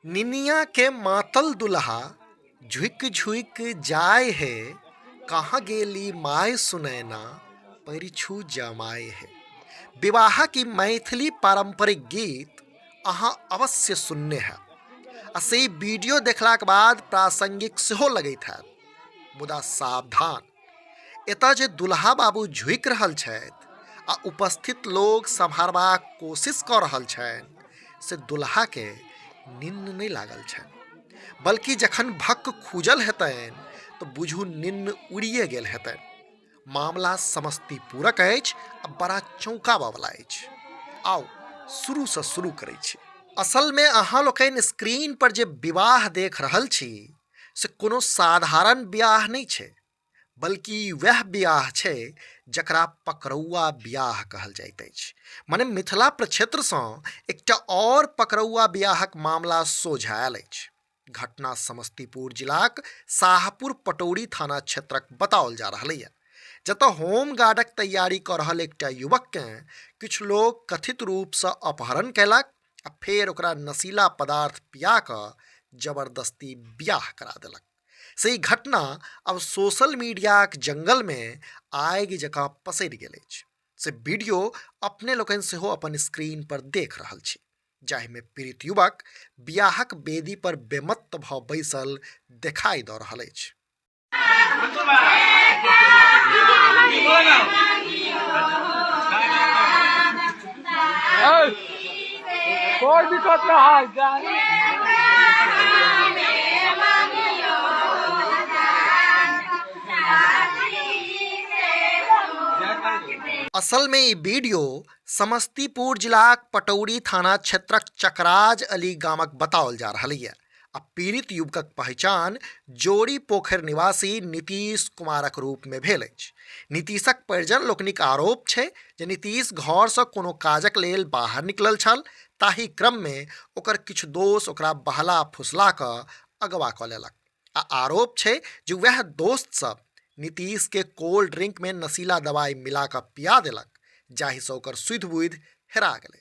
निनिया के मातल दुल्हा झुकि झुकि जाय हे, कहाँ गेली माय सुनैना परिछु जमाय हे। विवाहक ई मैथिली पारंपरिक गीत अहाँ अवश्य सुनने हैब आ से ई वीडियो देखलाक बाद प्रासंगिक सेहो लगैत हैत। मुदा सावधान, एतऽ जे दुल्हा बाबू झुकि रहल छथि आ उपस्थित लोक सम्हारबाक कोशिश कऽ रहल छनि से दुल्हाके निन्न नहि लागल छनि, बल्कि जखन भक्क खुजल हेतनि तऽ बुझू निन्न उड़िए गेल हेतनि। मामला समस्तीपुरक अछि आ बड़ा चौंकाबऽवला अछि। आउ शुरूसँ शुरू करै छी। असलमे अहाँ लोकनि स्क्रीन पर जे विवाह देख रहल छी से कोनो साधारण बियाह नहि छै, बल्कि वएह बियाह छै जकरा पकड़ौआ बियाह कहल जाइत अछि। मने मिथिला प्रक्षेत्रसँ एकटा आओर पकड़ौआ बियाहक मामला सोझा आयल अछि। घटना समस्तीपुर जिलाक शाहपुर पटौरी थाना क्षेत्रक बताओल जा रहल यऽ, जतऽ होमगार्डक तैयारी कऽ रहल एकटा युवककेँ किछु लोक कथित रूपसँ अपहरण कयलक आ फेर ओकरा नशीला पदार्थ पिया कऽ जबरदस्ती बियाह करा देलक। से ई घटना आब सोशल मीडियाक जंगलमे आगि जकाँ पसरि गेल अछि। से वीडियो अपने लोकनि सेहो अपन स्क्रीन पर देख रहल छी, जाहिमे पीड़ित युवक बियाहक वेदी पर बेमत्त भऽ बैसल देखाई दऽ रहल अछि। कोई दिक्कत ना है। असल में ई वीडियो समस्तीपुर जिलाक पटौरी थाना क्षेत्रक चकराज अली गामक बताओल जा रहल यऽ आ पीड़ित युवकक पहचान जोड़ी पोखरि निवासी नीतीश कुमारक रूप में भेल अछि। नीतीशक परिजन लोकनिक आरोप छै जे नीतीश घर से कोनो काजक लेल बाहर निकलल छल, ताहि क्रम में ओकर किछु दोस्त ओकरा बहला फुसला कऽ अगवा कऽ लेलक आ आरोप छै जे वएह दोस्त सब नीतीश के कोल्ड ड्रिंक में नशीला दवाई मिला कऽ पिया देलक, जाहिसँ ओकर सुधि बुधि हेरा गेलै।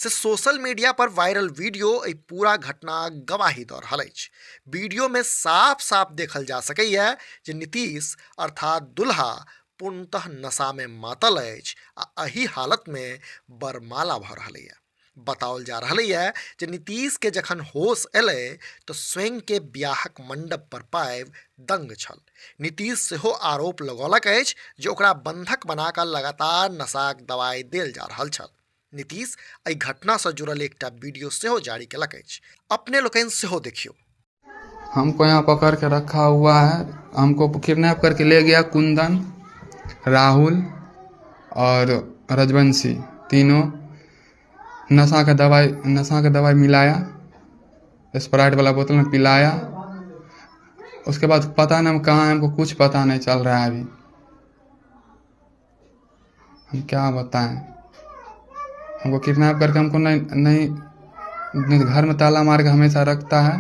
से सोशल मीडिया पर वायरल वीडियो एहि पूरा घटना गवाही दऽ रहल अछि। वीडियो में साफ साफ देखल जा सकैए जे नीतीश अर्थात दुल्हा पूर्णतः नशा में मातल अछि आ एहि हालत में बरमाला भऽ रहल यऽ। बताओल जा रहल यऽ जे नीतीश के जखन होश एलै तऽ स्वयं के बियाहक मंडप पर पाबि दंग छल। नीतीश सेहो आरोप लगौलक अछि जे ओकरा बंधक बना कऽ लगातार नशाक दवाई देल जा रहल छल। नीतीश एहि घटना से जुड़ल एकटा वीडियो सेहो जारी केलक अछि। अपने लोकनि सेहो देखियौ। हमको यहाँ पकड़ के रखा हुआ है, हमको किडनैप करके ले गया कुंदन, राहुल और रजवंशी, तीनों नशा का दवाई मिलाया, स्प्राइट वाला बोतल में पिलाया। उसके बाद पता नहीं हम कहाँ हैं, हमको कुछ पता नहीं चल रहा है अभी, हम क्या बताएं। हमको किडनैप करके हमको नहीं, नहीं, नहीं घर में ताला मार के हमेशा रखता है,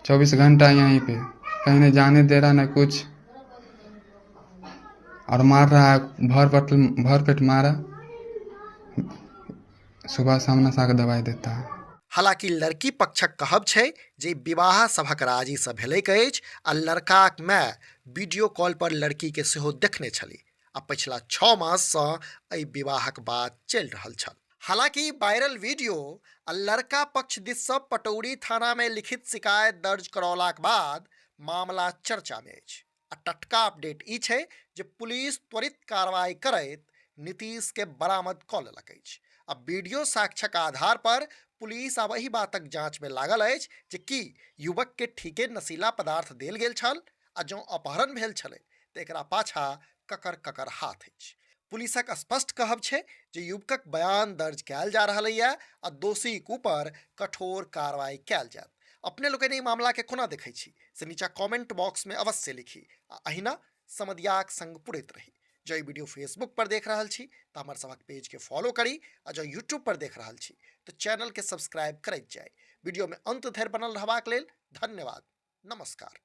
24 घंटा यहीं पे, कहीं नहीं जाने दे रहा ना कुछ, और मार रहा है, भर पेट मारा, सुबह शाम नशा का दवाई देता है। हालांकि लड़की पक्षक कहब छै जे विवाह सभक राजी से भेलैक अछि आ लड़काक my video call पर लड़की के सेहो देखने छली आ पछिला 6 मास से एहि विवाहक बात चलि रहल छल। हालांकि वायरल वीडियो आ लड़का पक्ष दिस से पटौरी थाना में लिखित शिकायत दर्ज करौलाक बाद मामला चर्चा में अछि आ टटका अपडेट ई छै जे पुलिस त्वरित कार्रवाई करैत नीतीश के बरामद कऽ लेलक अछि आ वीडियो साक्ष्यक आधार पर पुलिस आब एहि बातक जांच में लागल अछि जे की युवक के ठीके नशीला पदार्थ देल गेल छल आ जँ अपहरण भेल छलै तऽ एकरा पाछा ककर ककर हाथ अछि। पुलिसक स्पष्ट कहब छै जे युवकक बयान दर्ज कयल जा रहल यऽ आ दोषीक ऊपर कठोर कार्रवाई कयल जायत। अपने लोकनि एहि मामला के कोना देखै छी से नीचा कमेंट बॉक्स में अवश्य लिखी आ अहिना समदियाक संग पुरैत रही। जँ ई वीडियो फेसबुक पर देख रहल छी तऽ हमर सभक पेज के फॉलो करी आ जँ यूट्यूब पर देख रहल छी तऽ चैनल के सब्सक्राइब करैत जाई। वीडियो में अंत धरि बनल रहबाक लेल धन्यवाद। नमस्कार।